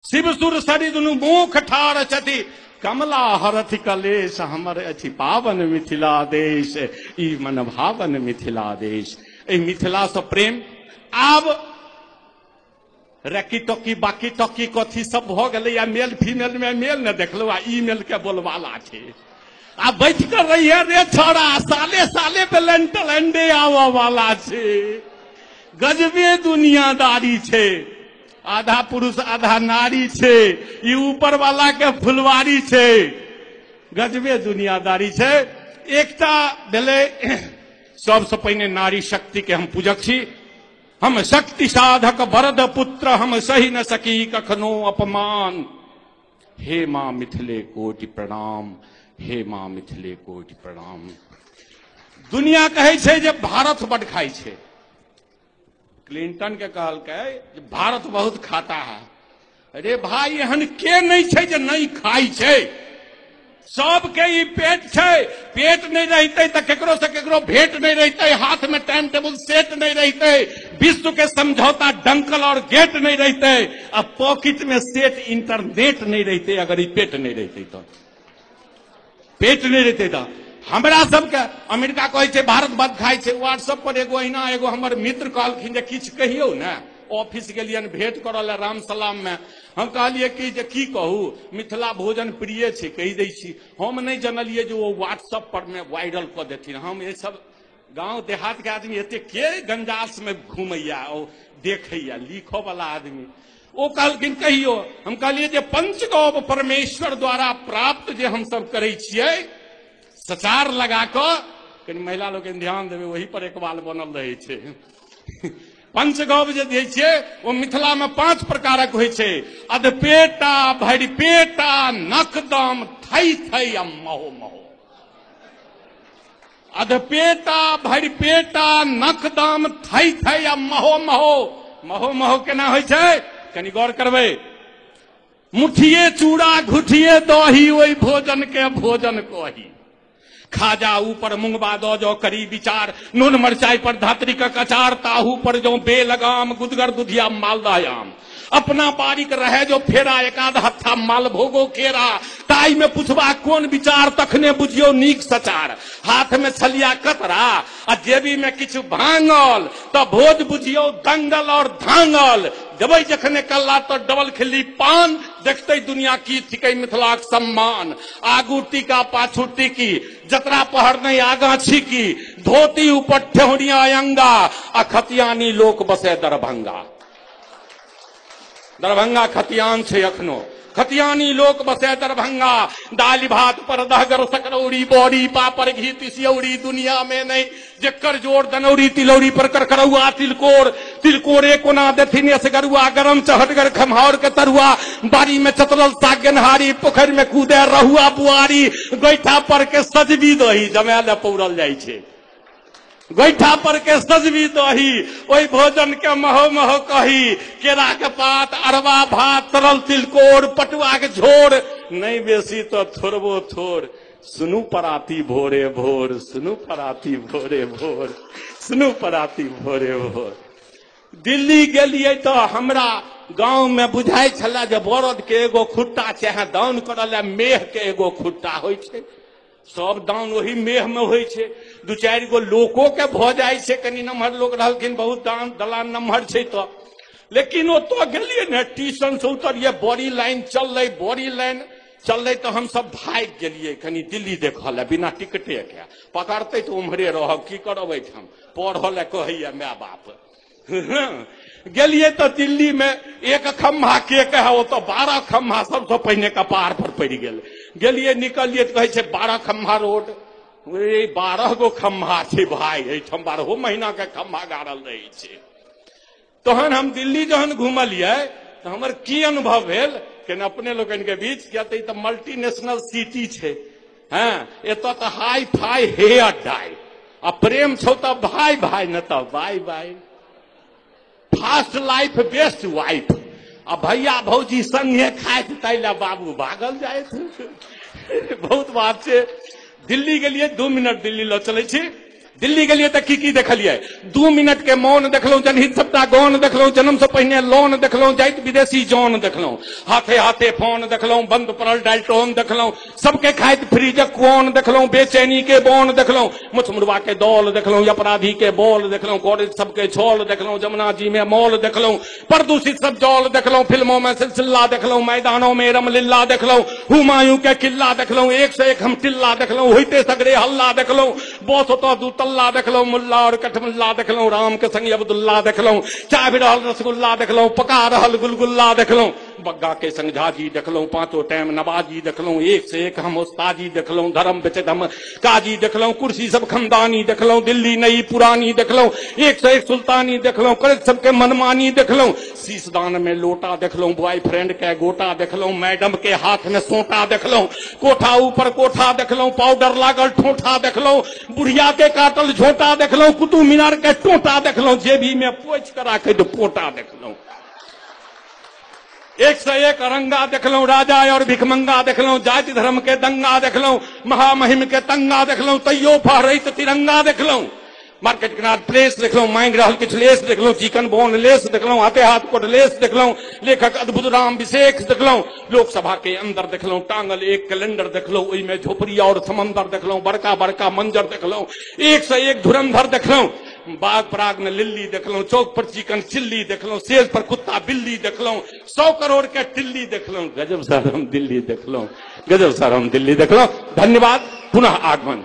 शिव सुर सरि दुनू मुख ठार छथि, कमला हरथि कलेश, हमर अछि पावन मिथिला देश, ई मन भावन मिथिला देश। एहि मिथिला से प्रेम। आब रैकी टॉकी बाकी टॉकी कथी सब भऽ गेलै, या मेल फीमेल में मेल ने देखलहुँ, आ ई मेल के बोलबाला छै। आ बैठ कर रहिए रे छोड़ा, साले साले वैलेंटाइन आबऽ वाला छै। गजबे दुनियादारी छै, आधा पुरुष आधा नारी छै, ई ऊपर वाला के फुलवारी छै। गजबे दुनियादारी छै। एकटा भेलै सबसे पहिने नारी शक्ति के हम पूजक छी। हम शक्ति साधक वरद पुत्र, हम सही न सकी कखनो अपमान। हे माँ मिथिले कोटि प्रणाम, हे माँ मिथिले कोटि प्रणाम। दुनिया कहै छै जे भारत बड खाइ छै। क्लिंटन के कहलकै जे भारत बहुत खाता है। अरे भाई, एहन के नहीं छै जे नहीं खाइ छै? सबके ई पेट छै। पेट नहीं रहते तो केकरो से केकरो भेंट नहीं रहते, हाथ में टाइम टेबुल सेट नहीं रहते, विश्व के समझौता डंकल और गेट नहीं रहते, आ पॉकेट में सेट इंटरनेट नहीं रहते। अगर ई पेट नहीं रहते तो पेट नहीं रहते तो हमरा सबके अमेरिका कहै छै भारत बद खाइ छै। व्हाट्सएप पर एगो अहिना एगो हमर मित्र कहलखिन जे किछु कहियौ ने। ऑफिस गेलियनि भेंट करऽ लए राम सलाम में। हम कहलियै कि जे की कहू, मिथिला भोजन प्रिय छै, कहि दै छी। हम नहि जनलियै जे ओ व्हाट्सएप पर में वायरल कऽ देथिन। हम ई सब गाँव देहात के आदमी एते के गंजास में घूमैया ओ देखैया लिखऽ वाला आदमी। ओ कहलखिन कहियो। हम कहलियै जे पंचगव परमेश्वर द्वारा प्राप्त जे हमसब करै छियै सचार लगा कऽ, कनि महिला लोकनि ध्यान देबै, ओही पर एकबाल बनल रहै छै। पंचगव जे दै छियै ओ मिथिला में 5 प्रकारक होइ छै। अधपेटा, भरिपेटा, नकदम, थई थई आ महो महो। अधपेटा, भरिपेटा, नकदम, थई थई आ महो महो। महो महो केना होइ छै कनि गौर करबै। मुठिए चूड़ा घुठिए दही, ओहि भोजन के भोजन कही। खाजा ऊपर मुंगबा दो जो करी विचार, नून मरचाई पर धात्री का कचार, ताहू पर जो बेलगाम, गुदगर दुधिया मालदा आम। अपना बारीक रहे जो फेरा, एकाध हत्था मालभोगो केरा। ताई में पुछबा कोन विचार, तखने बुझियो नीक सचार। हाथ में छलिया कतरा आ जेबी में किछु भांगल, तो भोज बुझियो दंगल और धांगल। जबै जखने कल्ला तो डबल खिल्ली पान, देखते दुनिया की थिकै मिथिलाक सम्मान। आगू टीका पाछू टीकी, जतरा पहर नहीं आगा छीकी। धोती ऊपर ठेहुनिया अंगा, आ खतियानी लोक बसे दरभंगा। दरभंगा खतियान छै अखनो, खतियानी लोक बसे दरभंगा। दालि भात पर दहगर सकरौरी, बड़ी पापड़ घी तिसियौरी। दुनिया में नहीं जेकर जोर दनौरी, तिलौरी पर करकरौआ तिलकोर। तिलकोरे कोना देथिन असगरुआ, गरम चहटगर खमहाउर के तरुआ। बाड़ी में चतरल साग गेनहारी, पोखरि में कूदे रहुआ बुआरी। गोइठा पर के सजबी दही जमाय लए पौरल जाइ छै। गोइठा पर के सजबी दही, ओहि भोजन के महो महो कही। केरा के पात, अरवा भात, तरल तिलकोर, पटुआ के झोर। नहीं बेसी तो थोड़बो थोड़। सुनू पराती भोरे भोर, सुनू पराती भोरे भोर, सुनू पराती भोरे भोर। दिल्ली गेलियै तो हमरा गाँव में बुझाइ छलै जे बरद के एगो खुट्टा चाहे दाउन करऽ लए मेह के एगो खुट्टा होइ छै। सब दाउन ओही मेह में होइ छै। 2-4 गो लोको के भऽ जाइ छै, कनि नमहर लोक रहलखिन, बहुत दान दलान नमहर छै तो। लेकिन ओतऽ गेलियै ने, ट्यूशन से उतरियै, बड़ी लाइन चललै, बड़ी लाइन चललै तऽ हमसब भागि गेलियै कनि दिल्ली देखऽ लए बिना टिकटे के। पकड़तै तऽ उम्हरे रहब, की करब एहिठाम, पढ़ऽ लए कहैया my बाप। गेलियै तऽ दिल्ली में एक खम्भा के कहै, ओतऽ 12 खम्भा सबसँ पहिने कपार पर पड़ि गेल। गेलियै निकलियै तऽ कहै छै 12 खम्भा रोड। 12 गो खम्भा छै भाई, एहिठाम 12 महीना के खम्भा गाड़ल रहै छै। तहन हम दिल्ली जहन घुमलियै तऽ हमर की अनुभव भेल केना अपने लोकनि के बीच, किया तऽ ई तऽ मल्टीनेशनल सिटी छै। हँ, एतऽ तऽ हाई फाई हेयर डाई, आ प्रेम छौ तऽ भाई भाई, न तऽ bye bye. Fast life best wife, आ भैया भौजी संगे खाइत ताहि लए बाबू भागल जाइत। बहुत बात छै। दिल्ली गेलियै, 2 मिनट दिल्ली लऽ चलै छी। दिल्ली गेलियै तऽ की की देखलियै? 2 मिनट के मौन देखलहुं, जनहित सबटा गौन देखलहुं, जन्म से पहिने लोन देखलहुं, जाइत विदेशी जौन देखलहुं, हाथे हाथे फोन देखलहुं, बंद पड़ल डाल्टोन देखलहुं, सबके खाइत फ्रिजक कोन देखलहुं, बेचैनी के बोन देखलहुं, मुछमुड़वा के दौल देखलहुं, अपराधी के बोल देखलहुं, कॉलेज सबके छोल देखलहुं, जमुना जी में मॉल देखलहुं, प्रदूषित सब जौल देखलहुं, फिल्मों में सिलसिला देखलहुं, मैदानों में रमलीला देखलहुं, हुमायूं के किला देखलहुं, एक से एक हम टिल्ला देखलहुं, होइते सगरे हल्ला देखलहुं, बस ओतऽ दू तल्ला देखलहुं, मुल्ला और कठमुल्ला देखलहुं, राम के संग अब्दुल्ला देखलहुं, चाबि रहल रसगुल्ला देखलहुं, पका रहल गुलगुल्ला देखलहुं, बग्गा के संग झाजी देखलहुं, पांचों टाइम नवाजी देखलहुं, एक से एक हम उस्ताजी देखलहुं, धर्म बेचैत हम काजी देखलहुं, कुर्सी सब खमदानी देखलहुं, दिल्ली नई पुरानी देखलहुं, एक से एक सुल्तानी देखलहुं, करैत सबके मनमानी देखलहुं, शीशदान में लोटा देखलहुं, बॉयफ्रेंड के गोटा देखलहुं, मैडम के हाथ में सोटा देखलहुं, कोठा ऊपर कोठा देखलहुं, पाउडर लागल ठोठा देखलहुं, बुढ़िया के काटल झोटा देखलहुं, कुतुब मीनार के टोटा देखलहुं, जेबी में पोछि के राखैत पोटा देखलहुं, एक से एक अरंगा देखलहुं, राजा और भिखमंगा देखलहुं, जाति धर्म के दंगा देखलहुं, महामहिम के तंगा देखलहुं, तैयो फहरैत तिरंगा देखलहुं, मार्केट किनार प्लेस देखलहुं, मांगि रहल किछु लेस देखलहुं, चिकन बोन लेस देखलहुं, हाथे हाथ कोट लेस देखलहुं, लेखक अद्भुत राम विशेष देखलहुं, लोकसभा के अंदर देखलहुं, टांगल एक कैलेंडर देखलहुं, ओहिमे झोपड़ी और समंदर देखलहुं, बड़का बड़का मंजर देखलहुं, एक से एक धुरंधर देखलहुं, बाग पराग में लिल्ली देखलहुं, चौक पर चिकन चिल्ली देखलहुं, सेज पर कुत्ता बिल्ली देखलहुं, 100 करोड़ के टिल्ली देखलहुं, गजब सर हम दिल्ली देखलहुं, गजब सर हम दिल्ली देखलहुं। धन्यवाद, पुनः आगमन।